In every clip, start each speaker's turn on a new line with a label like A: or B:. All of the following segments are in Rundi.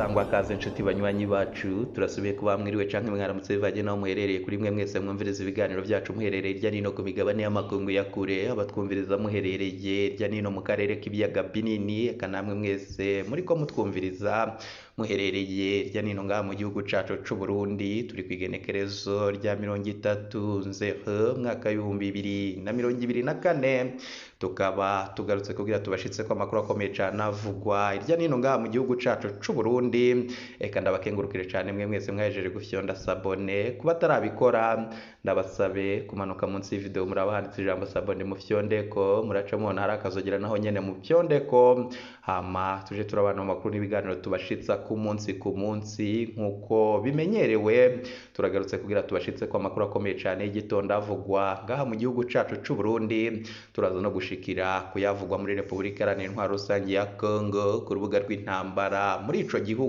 A: Sangwa kaze nshuti banywanyi bacu, turasubiye kuba mwiriwe canke mwaramutse bivanye naho muherereye. Kuri mwe mwese mwumviriza ibiganiro byacu muherereye hirya nino ku migabane y'amakungu ya kure, abatwumviriza muherereye hirya nino mu karere k'ibiyaga binini, eka namwe mwese muriko mutwumviriza muherereye hirya nino ngaha mu gihugu cacu c'u Burundi. Turi kw'igenekerezo rya 30 Nzero mwaka w'2024, tukaba tugarutse kugira tubashitse ko amakuru akomeye cane avugwa hirya nino ngaha mu gihugu cacu c'u Burundi. Eka ndabakengurukire cane mwe mwese mwahejeje gufyonda sabone. Kuba atarabikora, ndabasabe kumanuka munsi y'ivideo, muraba handitse ijambo "s'abonner", mufyondeko. Muraca mubona hari akazogera, naho nyene mufyondeko, hama tuje turabana mu makuru n'ibiganiro tubashitsa ku munsi ku munsi nk'uko bimenyerewe. Turagarutse kugira tubashitse ko amakuru akomeye cane y'igitondo avugwa ngaha mu gihugu cacu c'u Burundi. Turaza no gushikira kuyavugwa muri Repubulika Iharanira Intwaro Rusange ya Congo. Ku rubuga rw'intambara muri ico gihugu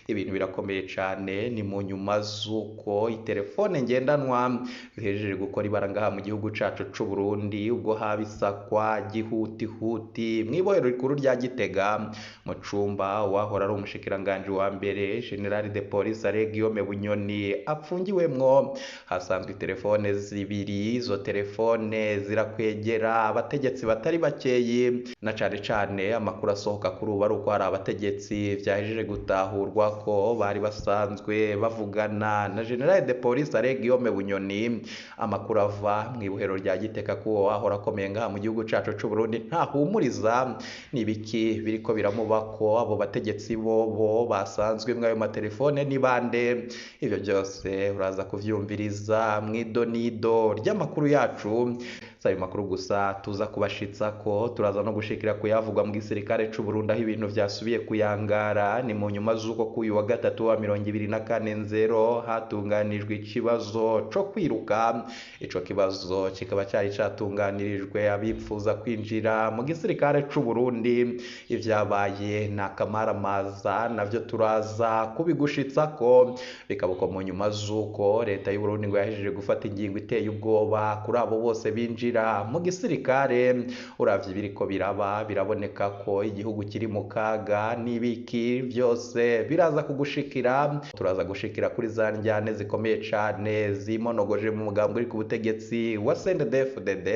A: ibintu birakomeye cane. Ni mu nyuma z'uko itelefone ngendanwa zihejeje gukora ibara ngaha mu gihugu cacu c'u Burundi, ubwo haba isakwa gihutihuti mw'ibohero rikuru rya Gitega, mu cumba uwahora ari umushikiranganji wa mbere, General de Police Alain Guillaume Bunyoni, apfungiwemwo. Hasanzwe telefone zibiri. Izo telefone zirakwegera abategetsi batari bakeyi, na cane cane amakuru asohoka kuri ubu ari uko hari abategetsi vyahejeje gutahurwa ko bari basanzwe bavugana na General de Police Alain Guillaume Bunyoni. Amakuru ava mw'ibohero rya Gitega ko uwo wahora akomeye ngaha mu gihugu cacu c'u Burundi ntahumuriza. Nibiki biriko biramubako? Abo bategetsi bobo basanzwe mw'ayo matelefone ni bande? Ivyo byose uraza kuvyumviriza mw'idonido ry'amakuru yacu. Si ayo makuru gusa tuza kubashitsa ko turaza no gushikira kuyavugwa mu gisirikare c'u Burundi, aho ibintu vyasubiye kuyangara. Ni mu nyuma z'uko kuyu wa gatatu wa 24 Nzero hatunganijwe ikibazo co kwiruka. Ico kibazo kikaba cari catunganirijwe abipfuza kwinjira mu gisirikare c'u Burundi. Ivyabaye ni akamaramaza, navyo turaza kubigushitsako. Bikaba uko mu nyuma z'uko leta y'u Burundi ngo yahejeje gufata ingingo iteye ubwoba kuri abo bose binjira mu gisirikare. Uravye ibiriko biraba, biraboneka ko igihugu kiri mu kaga. N'ibiki byose biraza kugushikira. Turaza gushikira kuri za njyane zikomeye cane zimonogoje mu mugambi uri ku butegetsi wa CNDD-FDD,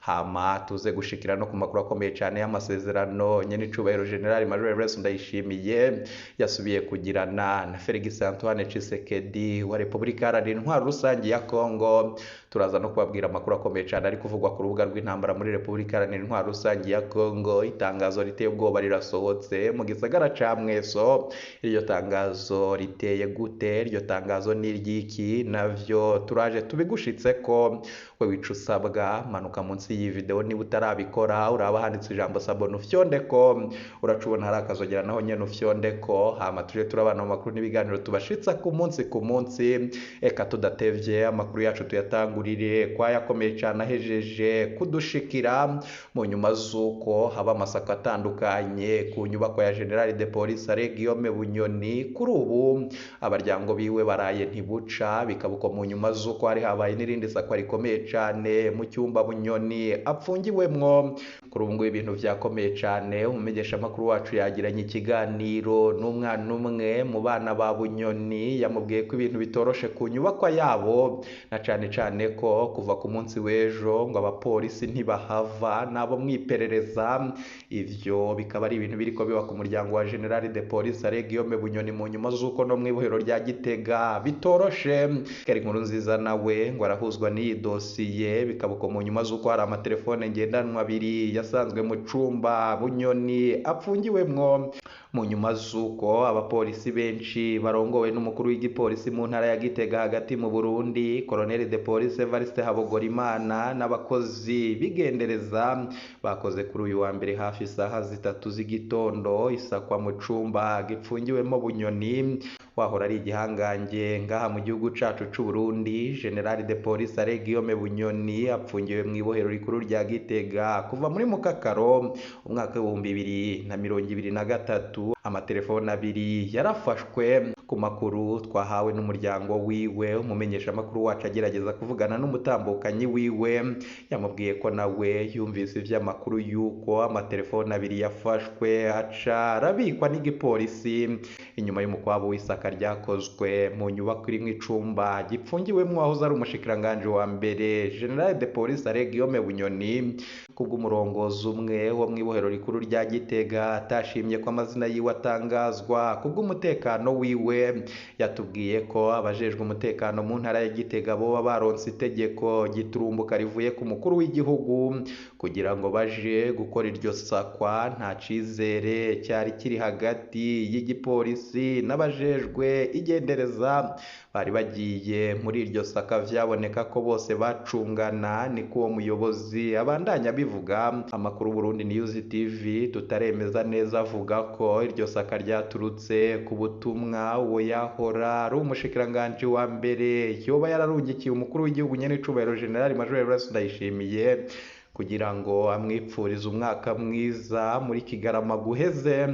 A: hama tuze gushikira no ku makuru akomeye cane y'amasezerano nyenicubahiro General Major Evariste Ndayishimiye yasubiye kugirana na Felix Antoine Tshisekedi wa Repubulika Iharanira Intwaro Rusange ya Congo. Turaza no kubabwira amakuru akomeye cane ari kuvugwa ku rubuga rw'intambara muri Repubulika Iharanira Intwaro Rusange ya Congo. Itangazo riteye ubwoba rirasohotse mu gisagara ca Mweso. Iryo tangazo riteye gute? Iryo tangazo ni iry'iki? Navyo turaje tubigushitseko. We wica usabwa, manuka munsi y'iyi video niba utarabikora, uraba handitse ijambo "s'abonner", ufyondeko. Uraca ubona hari akazogera, naho nyene ufyondeko, hama tuje turabana mu makuru n'ibiganiro tubashitsa ku munsi ku munsi. Eka tudatevye, amakuru yacu tuyatangurire kwayakomeye cane ahejeje kudushikira mu nyuma z'uko haba amasaka atandukanye ku nyubako ya General de Police Alain Guillaume Bunyoni. Kuri ubu abaryango biwe baraye ntibuca. Bikaba uko mu nyuma z'uko hari habaye n'irindi sakwa rikomeye cane mu cyumba Bunyoni apfungiwemwo. Kuri ubu ngubu ibintu vyakomeye cane. Umumenyeshamakuru wacu yagiranye ikiganiro n'umwana umwe mu bana ba Bunyoni, yamubwiye ko ibintu bitoroshe ku nyubakwa yabo, na cane cane ko kuva ku munsi w'ejo ngo abapolisi ntibahava nabo mwiperereza. Ivyo bikaba ari ibintu biriko biba ku muryango wa General de Police Alain Guillaume Bunyoni, mu nyuma z'uko no mw'ibohero rya Gitega bitoroshe. Kari inkuru nziza nawe ngo arahuzwa n'iyi dosiye. Bikaba uko mu nyuma z'uko hari amatelefone ngendanwa abiri yasanzwe mu cumba Bunyoni apfungiwemwo, mu nyuma z'uko abapolisi benshi barongowe n'umukuru w'igipolisi mu ntara ya Gitega hagati mu Burundi, Colonel de Police Evariste Habogorimana, n'abakozi bigendereza bakoze kuri uyu wa mbere hafi isaha 3 z'igitondo isakwa mu cumba gipfungiwemo Bunyoni wahora ari igihangange ngaha mu gihugu cacu c'u Burundi. General de Police Alain Guillaume Bunyoni apfungiwe mu ibohero rikuru rya Gitega kuva muri Mukakaro umwaka w'2023. Amatelefone abiri yarafashwe ku makuru twahawe n'umuryango wiwe. Umumenyeshamakuru wacu agerageza kuvugana n'umutambukanyi wiwe, yamubwiye ko nawe yumvise ivy'amakuru y'uko amatelefone abiri yafashwe aca arabikwa n'igipolisi. Inyuma y'umukwabu w'isaka ryakozwe mu nyubako irimwo icumba gipfungiwemwo wahoze ari umushikiranganje wa mbere General de Police Alain Guillaume Bunyoni, kubw'umurongozi umwe wo mw'ibohero rikuru rya Gitega atashimye ko amazina yiwe atangazwa kubw'umutekano wiwe, yatubwiye ko abajejwe umutekano mu ntara ya Gitega boba baronse itegeko giturumbuka rivuye ku mukuru w'igihugu kugira ngo baje gukora iryo sakwa. Nta cizere cyari kiri hagati y'igipolisi n'abajejwe igendereza bari bagiye muri iryo saka, vyaboneka ko bose bacungana, niko uwo muyobozi abandanya abivuga. Amakuru Burundi News TV tutaremeza neza avuga ko iryo saka ryaturutse ku butumwa uwo yahora ari umushikiranganje wa mbere yoba yararungikiye umukuru w'igihugu nyen'icubahiro General Major Evariste Ndayishimiye kugira ngo amwipfurize umwaka mwiza muri Kigarama guheze.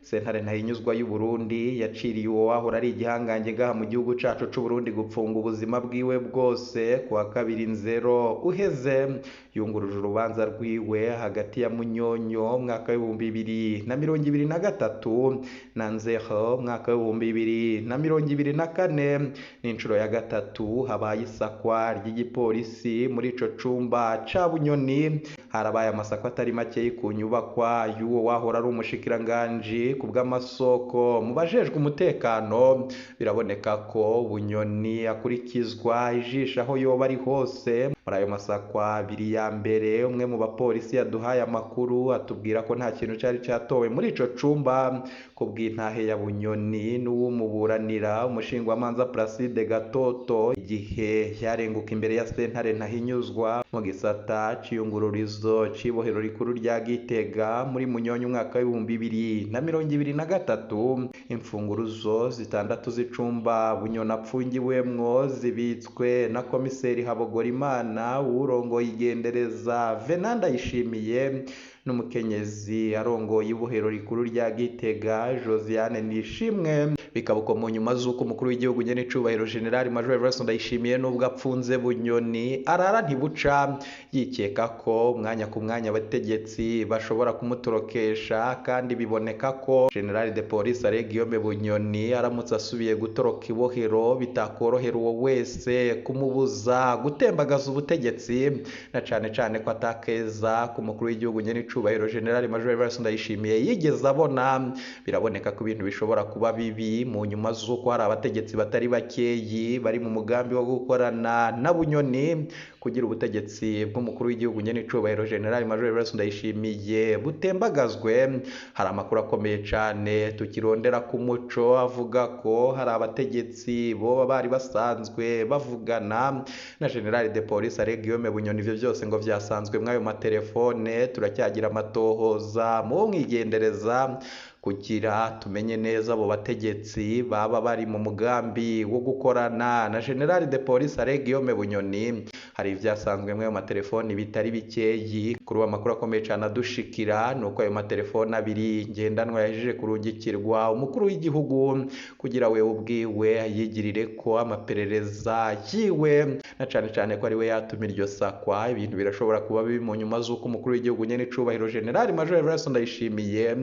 A: Sentare Ntahinyuzwa y'u Burundi yaciriye uwo wahora ari igihangange ngaha mu gihugu cacu c'u Burundi gupfunga ubuzima bwiwe bwose kuwa 2 Nzero uheze. Yunguruje urubanza rwiwe hagati ya Munyonyo mwaka w'2023 na Nzero mwaka w'2024. N'inshuro ya gatatu habaye isakwa ry'igipolisi muri ico cumba ca Bunyoni. Harabaye amasako atari make ku nyubakwa y'uwo wahora ari umushikiranganji. Ku bw'amasoko mu bajejwe umutekano biraboneka ko Bunyoni akurikizwa ijisho aho yoba ari hose. Muri ayo masakwa abiri ya mbere, umwe mu bapolisi yaduhaye amakuru atubwira ko nta kintu cari catowe muri ico cumba. Ku bw'intahe ya Bunyoni n'uwumuburanira umushingwamanza Placide Gatoto, igihe yarenguka imbere ya sentare Ntahinyuzwa mu gisata c'iyungururizo c'ibohero rikuru rya Gitega muri Munyonyo umwaka w'2023, imfunguruzo zitandatu z'icumba Bunyoni apfungiwemwo zibitswe na komiseri Habogorimana urongoye igendereza Venant Ndayishimiye n'umukenyezi arongoye ibohero rikuru rya Gitega Josiane Nishimwe. Bikaba uko mu nyuma z'uko umukuru w'igihugu nyen'icubahiro General Major Evariste Ndayishimiye nubwo apfunze Bunyoni arara ntibuca, yikeka ko umwanya ku mwanya abategetsi bashobora kumutorokesha, kandi biboneka ko General de Police Alain Guillaume Bunyoni aramutse asubiye gutoroka ibohero bitakorohera uwo wese kumubuza gutembagaza ubutegetsi, na cane cane ko atakeza ku mukuru w'igihugu nyen'icubahiro General Major Evariste Ndayishimiye yigeze abona. Biraboneka ko ibintu bishobora kuba bibi mu nyuma z'uko hari abategetsi batari bakeyi bari mu mugambi wo gukorana na Bunyoni kugira ubutegetsi bw'umukuru w'igihugu nyen'icubahiro General Major Evariste Ndayishimiye butembagazwe. Hari amakuru akomeye cane tukirondera ku muco avuga ko hari abategetsi boba bari basanzwe bavugana na General de Police Alain Guillaume Bunyoni. Ivyo vyose ngo vyasanzwe mw'ayo matelefone. Turacyagira amatohoza mu mwigendereza kugira tumenye neza abo bategetsi baba bari mu mugambi wo gukorana na General de Police Alain Guillaume Bunyoni. Hari ivyasanzwe mw'ayo matelefoni bitari bikeyi. Kuri ubu amakuru akomeye cane adushikira nuko ayo matelefoni abiri ngendanwa yahejeje kurungikirwa umukuru w'igihugu kugira we ubwiwe yigirire ko amaperereza yiwe, na cane cane ko ari we yatuma iryo sakwa. Ibintu birashobora kuba bibi mu nyuma z'uko umukuru w'igihugu nyen'icubahiro General Major Evariste Ndayishimiye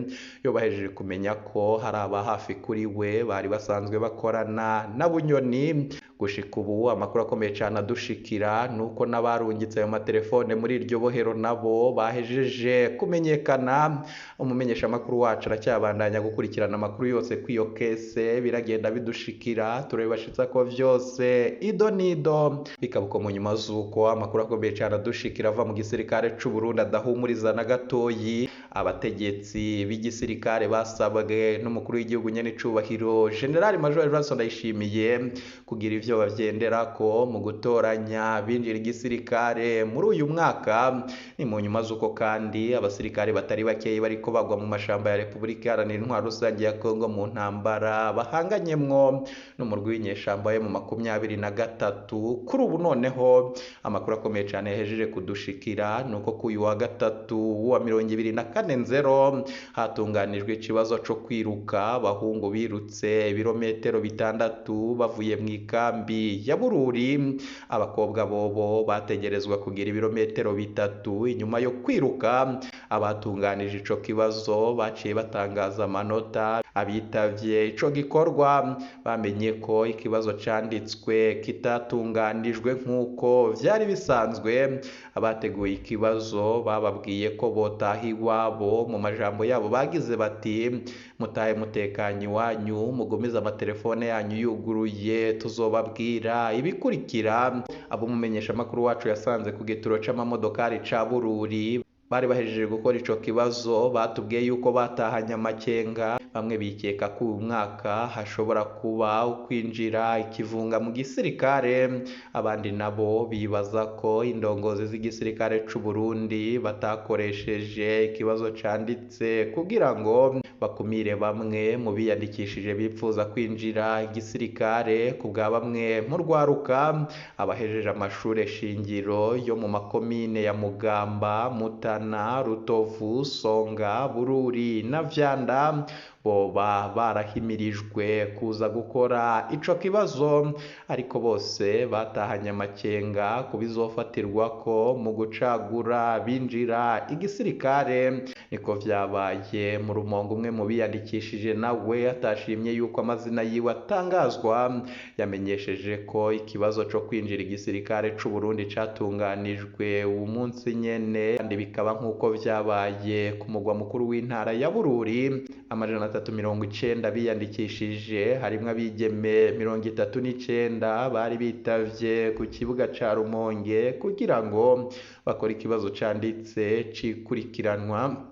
A: yobahejeje kumenya ko hari aba hafi kuri we bari basanzwe bakorana na Bunyoni. Gushika ubu amakuru akomeye cane adushikira nuko n'abarungitse ayo matelefone muri iryo bohero nabo bahejeje kumenyekana. Umumenyesha amakuru wacu aracyabandanya gukurikirana amakuru yose kw'iyo kese, biragenda bidushikira turabibashitsa ko vyose ido nido. Bikaba uko mu nyuma z'uko amakuru akomeye cane adushikira ava mu gisirikare c'u Burundi adahumuriza na gatoyi. Abategetsi b'igisirikare basabwe n'umukuru w'igihugu nyen'icubahiro General Major Evariste Ndayishimiye kugira ivyo bavyenderako mu gutoranya binjira igisirikare muri uyu mwaka. Ni mu nyuma z'uko kandi abasirikare batari bakeyi bariko bagwa mu mashamba ya Repubulika Iharanira Intwaro Rusange ya Kongo mu ntambara bahanganyemwo n'umurwi w'inyeshamba yo mu 23. Kuri ubu noneho amakuru akomeye cane yahejeje kudushikira nuko kuyu wa gatatu wa 24 Nzero hatunganijwe ikibazo co kwiruka. Abahungu birutse ibirometero 6 bavuye mu ikambi ya Bururi, abakobwa bobo bategerezwa kugira ibirometero 3 inyuma yo kwiruka. Abatunganije ico kibazo baciye batangaza amanota. Abitavye ico gikorwa bamenye ko ikibazo canditswe kitatunganijwe nk'uko vyari bisanzwe. Abateguye ikibazo bababwiye ko botaha iwabo. Mu majambo yabo bagize bati: mutahe mutekanye iwanyu, mugumize amatelefone yanyu yuguruye, tuzobabwira ibikurikira. Abo umumenyeshamakuru wacu yasanze ku gituro c'amamodokari ca Bururi bari bahejeje gukora ico kibazo, batubwiye yuko batahanye amakenga. Bamwe bikeka ko uyu mwaka hashobora kuba ukwinjira ikivunga mu gisirikare, abandi nabo bibaza ko indongozi z'igisirikare c'u Burundi batakoresheje ikibazo canditse kugira ngo bakumire bamwe mu biyandikishije bipfuza kwinjira igisirikare. Ku bwa bamwe mu rwaruka, abahejeje amashure shingiro yo mu makomine ya Mugamba, Mutana, Rutovu, Songa, Bururi na Vyanda boba barahimirijwe kuza gukora ico kibazo, ariko bose batahanye amakenga ku bizofatirwako mu gucagura binjira igisirikare. Niko vyabaye mu Rumonge. Umwe mu biyandikishije nawe atashimye yuko amazina yiwe atangazwa, yamenyesheje ko ikibazo co kwinjira igisirikare c'u Burundi catunganijwe uwu munsi nyene, kandi bikaba nk'uko vyabaye ku mugwa mukuru w'intara ya Bururi. 390 biyandikishije, harimwo abigeme 39 bari bitavye ku kibuga ca Rumonge kugira ngo bakore ikibazo canditse cikurikiranwa,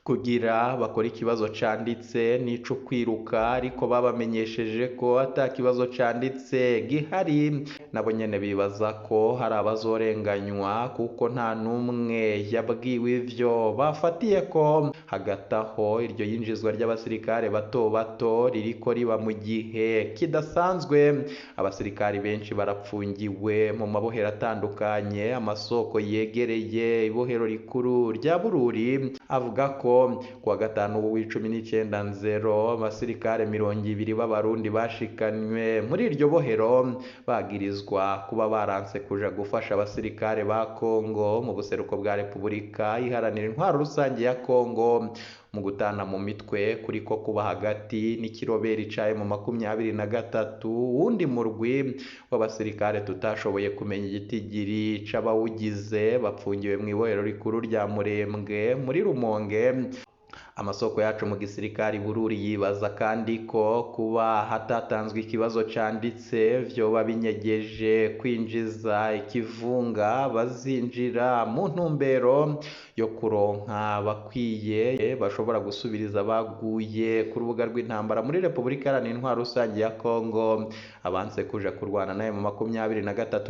A: kugira bakore ikibazo canditse n'ico kwiruka, ariko babamenyesheje ko ata kibazo canditse gihari. Nabo nyene bibaza ko hari abazorenganywa kuko nta n'umwe yabwiwe ivyo bafatiye ko. Hagati aho, iryo yinjizwa ry'abasirikare bato bato ririko riba mu gihe kidasanzwe. Abasirikare benshi barapfungiwe mu mabohero atandukanye. Amasoko yegereye ibohero rikuru rya Bururi avuga ko kuwa gatanu w'icumi n'icenda nzero abasirikare 20 b'Abarundi bashikanywe muri iryo bohero, bagirizwa kuba baranse kuja gufasha abasirikare ba Kongo mu buseruko bwa Repubulika Iharanira Intwaro Rusange ya Kongo mu gutana mu mitwe kuriko kuba hagati n'ikiroberi caye mu 23. Wundi murwi w'abasirikare tutashoboye kumenya igitigiri c'abawugize bapfungiwe mw'ibohero rikuru rya Murembwe muri Rumonge. Amasoko yacu mu gisirikare Bururi yibaza kandi ko kuba hatatanzwe ikibazo canditse vyoba binyegeje kwinjiza ikivunga bazinjira mu ntumbero yo kuronka bakwiye bashobora gusubiriza baguye ku rubuga rw'intambara muri Repubulika Iharanira Intwaro Rusange ya Kongo. Abanse kuja kurwana nayo mu 23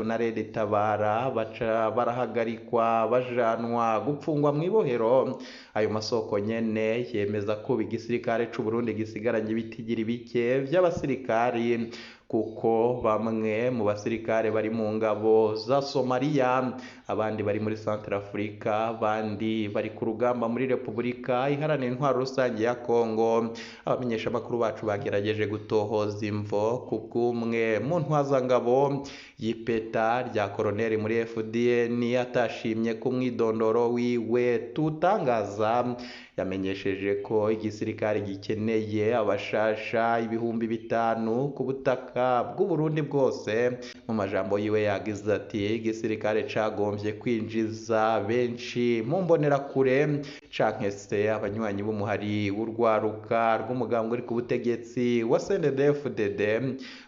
A: na Red Tabara baca barahagarikwa bajanwa gupfungwa mw'ibohero. Ayo masoko nyene yemeza ko igisirikare c'u Burundi gisigaranye ibitigiri bike vy'abasirikari, kuko bamwe mu basirikare bari mu ngabo za Somalia, abandi bari muri Centrafrica, abandi bari ku rugamba muri Repubulika Iharanira Intwaro Rusange ya Kongo. Abamenyeshamakuru bacu bagerageje gutohoza imvo ku bw'umwe mu ntwazangabo y'ipeta rya koroneri muri FDN atashimye ko umwidondoro wiwe tutangaza. Yamenyesheje ko igisirikare gikeneye abashasha 5000 ku butaka bw'Uburundi bwose. Mu majambo yiwe yagize ati: igisirikare cagomvye kwinjiza benshi mu mbonerakure canke se abanywanyi b'umuhari w'urwaruka rw'umugambwe uri ku butegetsi wa CNDD-FDD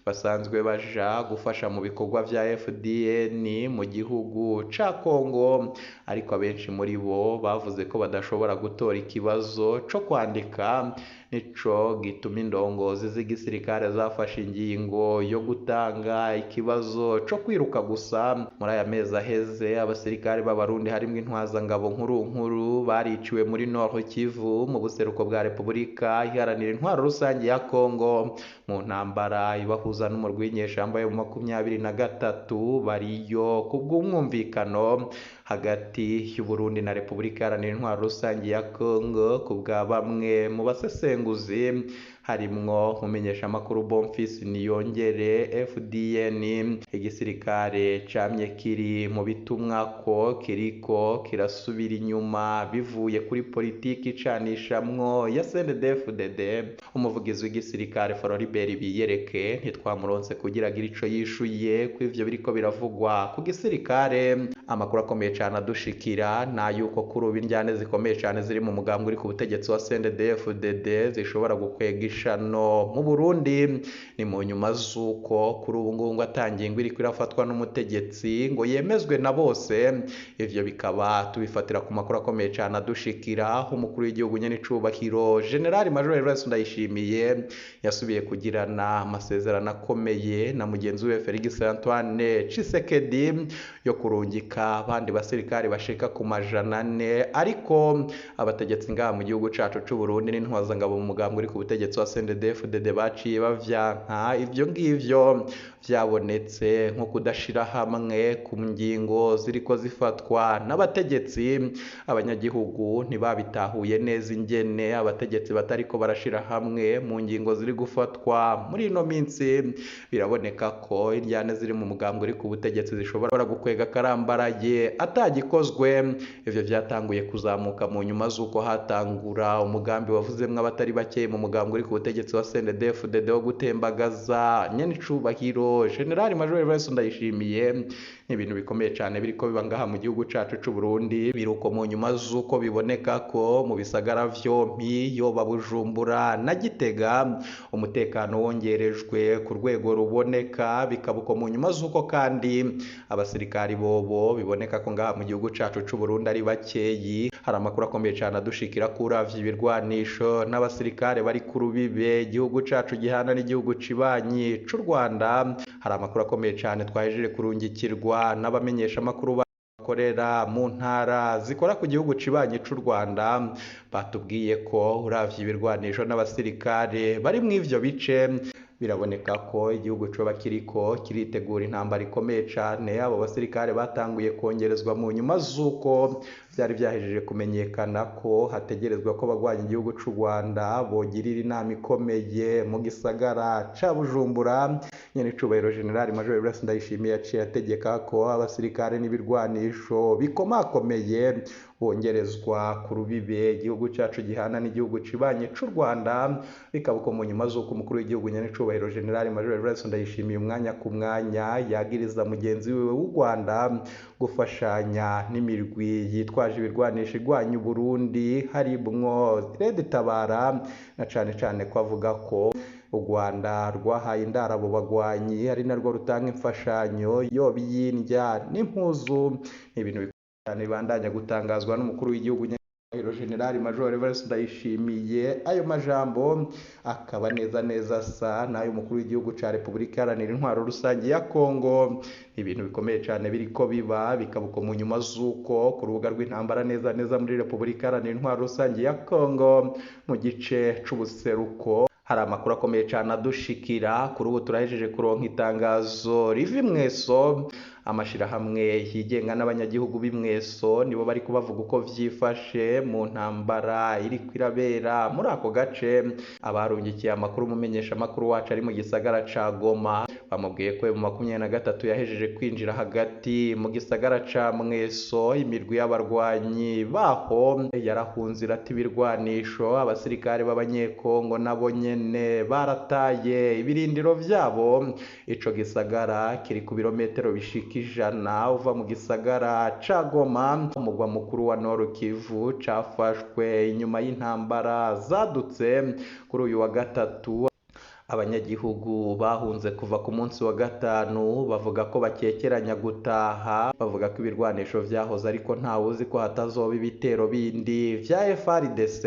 A: basanzwe baja gufasha mu bikorwa vya FDN mu gihugu ca Kongo, ariko abenshi muri bo bavuze ko badashobora gutora ikibazo co kwandika. Nico gituma indongozi z'igisirikare zafashe ingingo yo gutanga ikibazo co kwiruka gusa. Muri aya mezi aheze, abasirikare b'Abarundi harimwo intwazangabo nkuru nkuru bariciwe muri Nord Kivu mu buseruko bwa Repubulika Iharanira Intwaro Rusange ya Kongo mu ntambara ibahuza n'umurwi w'inyeshamba yo mu 23. Bariyo kubw'umwumvikano hagati y'u Burundi na Repubulika Iharanira Intwaro Rusange ya Kongo. Ku bwa bamwe mu basesenguzi, Harimwo umumenyeshamakuru Bonfils Niyongere FDN. Igisirikare camye kiri mu bitumwa ko kiriko kirasubira inyuma bivuye kuri politiki icanishamwo ya CNDD-FDD. Umuvugizi w'igisirikare Floribert Biyereke ntitwamuronse kugira agire ico yishuye ko ivyo biriko biravugwa ku gisirikare. Amakuru akomeye cane adushikira na yuko kuri ubu indyane zikomeye cane ziri mu mugambwe uri ku butegetsi wa CNDD-FDD zishobora gukwega ishano mu Burundi. Ni mu nyuma z'uko kuri ubu ngubu ngo atangingo iriko irafatwa n'umutegetsi ngo yemezwe na bose. Ivyo bikaba tubifatira ku makuru akomeye cane adushikira. Umukuru w'igihugu nyene icubahiro General Major Evariste Ndayishimiye yasubiye kugirana amasezerano akomeye na mugenzi we Felix Antoine Tshisekedi yo kurungika abandi basirikare bashika ku 400, ariko abategetsi ngaha mu gihugu cacu c'u Burundi n'intwazangabo mu mugambwe uri ku butegetsi wa CNDD-FDD baciye bavyanka. Ivyo ngivyo vyabonetse nko kudashira hamwe ku ngingo ziriko zifatwa n'abategetsi. Abanyagihugu ntibabitahuye neza ingene abategetsi batariko barashira hamwe mu ngingo ziri gufatwa muri ino minsi. Biraboneka ko indyane ziri mu mugambwe uri ku butegetsi zishobora gukwega karambaraye atagikozwe. Ivyo vyatanguye kuzamuka mu nyuma z'uko hatangura umugambi wavuzemwo abatari bake mu mugambwe uri ku butegetsi wa CNDD-FDD wo gutembagaza nyenicubahiro General Major Evariste Ndayishimiye. Ni ibintu bikomeye cane biriko biba ngaha mu gihugu cacu c'u Burundi. Biruko mu nyuma z'uko biboneka ko mu bisagara vyompi yoba Bujumbura na Gitega umutekano wongerejwe ku rwego ruboneka. Bikaba uko mu nyuma z'uko kandi abasirikari bobo biboneka ko ngaha mu gihugu cacu c'u Burundi ari bakeyi. Hari amakuru akomeye cane adushikira ko uravye ibirwanisho n'abasirikare bari ku rubibe igihugu cacu gihana n'igihugu cibanyi c'u Rwanda. Hari amakuru akomeye cane twahejeje kurungikirwa n'abamenyesha amakuru bakorera mu ntara zikora ku gihugu cibanyi c'u Rwanda. Batubwiye ko uravye ibirwanisho n'abasirikare bari mu ivyo bice biraboneka ko igihugu coba kiriko kiritegura intambara ikomeye cane. Abo basirikare batanguye kongerezwa mu nyuma z'uko vyari vyahejeje kumenyekana ko hategerezwa ko abagwanya igihugu c'u Rwanda bogirira inama ikomeye mu gisagara ca Bujumbura. Nyenicubahiro General Major Evariste Ndayishimiye yaciye ategeka ko abasirikare n'ibirwanisho bikomakomeye bongerezwa ku rubibe igihugu cacu gihana n'igihugu cibanye c'u Rwanda. Bikaba uko mu nyuma z'uko umukuru w'igihugu nyenicubahiro General Major Evariste Ndayishimiye umwanya ku mwanya yagiriza mugenzi wiwe w'u Rwanda gufashanya n'imirwi yitwaje ibirwanisho igwanya Uburundi harimwo Red Tabara, na cane cane ko avuga ko u Rwanda rwahaye indaro abo bagwanyi ari narwo rutanga imfashanyo yoba iy'indya n'impuzu. Ni ibintu cyane bibandanya gutangazwa n'umukuru w'igihugu General Major Evariste Ndayishimiye. Ayo majambo akaba neza neza asa n'ayo umukuru w'igihugu ca Repubulika Iharanira Intwaro Rusange ya Kongo. Ibintu bikomeye cane biriko biba, bikaba uko mu nyuma z'uko ku rubuga rw'intambara neza neza muri Repubulika Iharanira Intwaro Rusange ya Kongo mu gice c'ubuseruko hari amakuru akomeye cane adushikira. Kuri ubu turahejeje kuronka itangazo riva imweso. Amashirahamwe yigenga n'abanyagihugu b'imweso nibo bari kubavuga uko vyifashe mu ntambara iriko irabera muri ako gace. Abarungikiye amakuru umumenyesha amakuru wacu ari mu gisagara ca Goma bamubwiye ko mu 23 yahejeje kwinjira hagati mu gisagara ca Mweso. Imirwi y'abarwanyi baho yarahunze irata ibirwanisho. Abasirikare b'abanyekongo nabo nyene barataye ibirindiro vyabo. Ico gisagara kiri ku birometero bishika 100 uva mu gisagara ca Goma, umugwa mukuru wa Nord Kivu. Cafashwe inyuma y'intambara zadutse kuri uyu wa gatatu. Abanyagihugu bahunze kuva ku munsi wa gatanu bavuga ko bakekeranya gutaha, bavuga ko ibirwanisho vyahoze ariko ntawuzi ko hatazoba ibitero bindi vya FARDC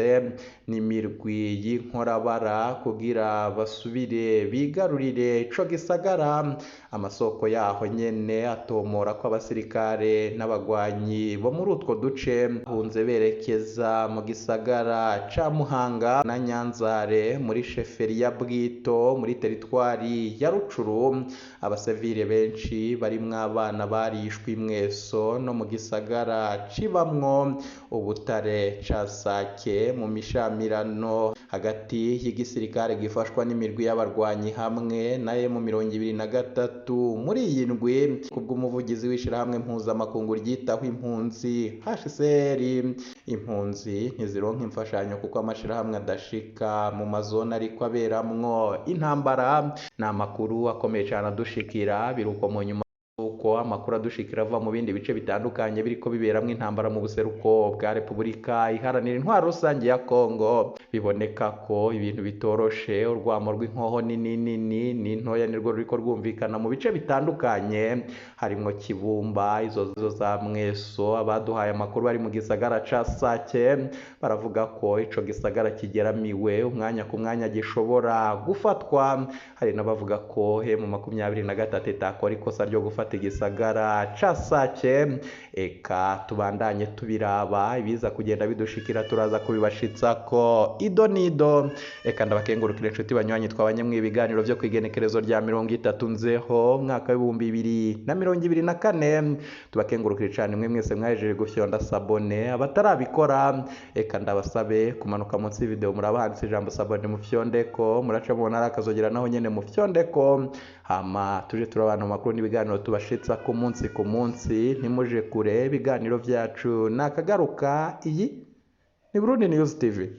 A: n'imirwi y'inkorabara kugira basubire bigarurire ico gisagara. Amasoko yaho nyene atomora ko abasirikare n'abagwanyi bo muri utwo duce bahunze berekeza mu gisagara ca Muhanga na Nyanzare muri sheferi ya Bwito. Bwito muri teritwari ya Rucuru. Abasivile benshi barimwo abana barishwe imweso no mu gisagara cibamwo ubutare ca Sake mu mishamirano hagati y'igisirikare gifashwa n'imirwi y'abarwanyi hamwe na M23 muri iyi ndwi. Kubw'umuvugizi w'ishirahamwe mpuzamakungu ryitaho impunzi HCR, impunzi ntizironka imfashanyo kuko amashirahamwe adashika mu mazone ariko aberamwo intambara. Ni amakuru akomeye cane adushikira, biruko mu nyuma uko amakuru adushikira ava mu bindi bice bitandukanye biriko biberamwo intambara mu buseruko bwa Repubulika Iharanira Intwaro Rusange ya Kongo. Biboneka ko ibintu bitoroshe, urwamo rw'inkoho nini nini n'intoya nirwo ruriko rwumvikana mu bice bitandukanye harimwo Kibumba, izo za Mweso. Abaduhaye amakuru bari mu gisagara ca Sake baravuga ko ico gisagara kigeramiwe umwanya ku mwanya gishobora gufatwa. Hari n'abavuga ko M23 itakora ikosa ryo gufata igisagara ca Sake. Eka tubandanye tubiraba, ibiza kugenda bidushikira turaza kubibashitsako ido nido. Eka ndabakengurukira inshuti banywanyi twabanye mu ibiganiro vyo kwigenekerezo rya 30 Nzeho umwaka w'2024. Tubakengurukire cane mwe mwese mwahejeje gufyonda sabone, abatarabikora eka ndabasabe kumanuka munsi video muraba handitse ijambo sabone mufyondeko, muraca mubona ari akazogera naho nyene mufyondeko, hama tuje turabana mu makuru n'ibiganiro tubashitsa ku munsi ku munsi. Ntimuje kure, ibiganiro vyacu nakagaruka. Iyi ni Burundi News TV.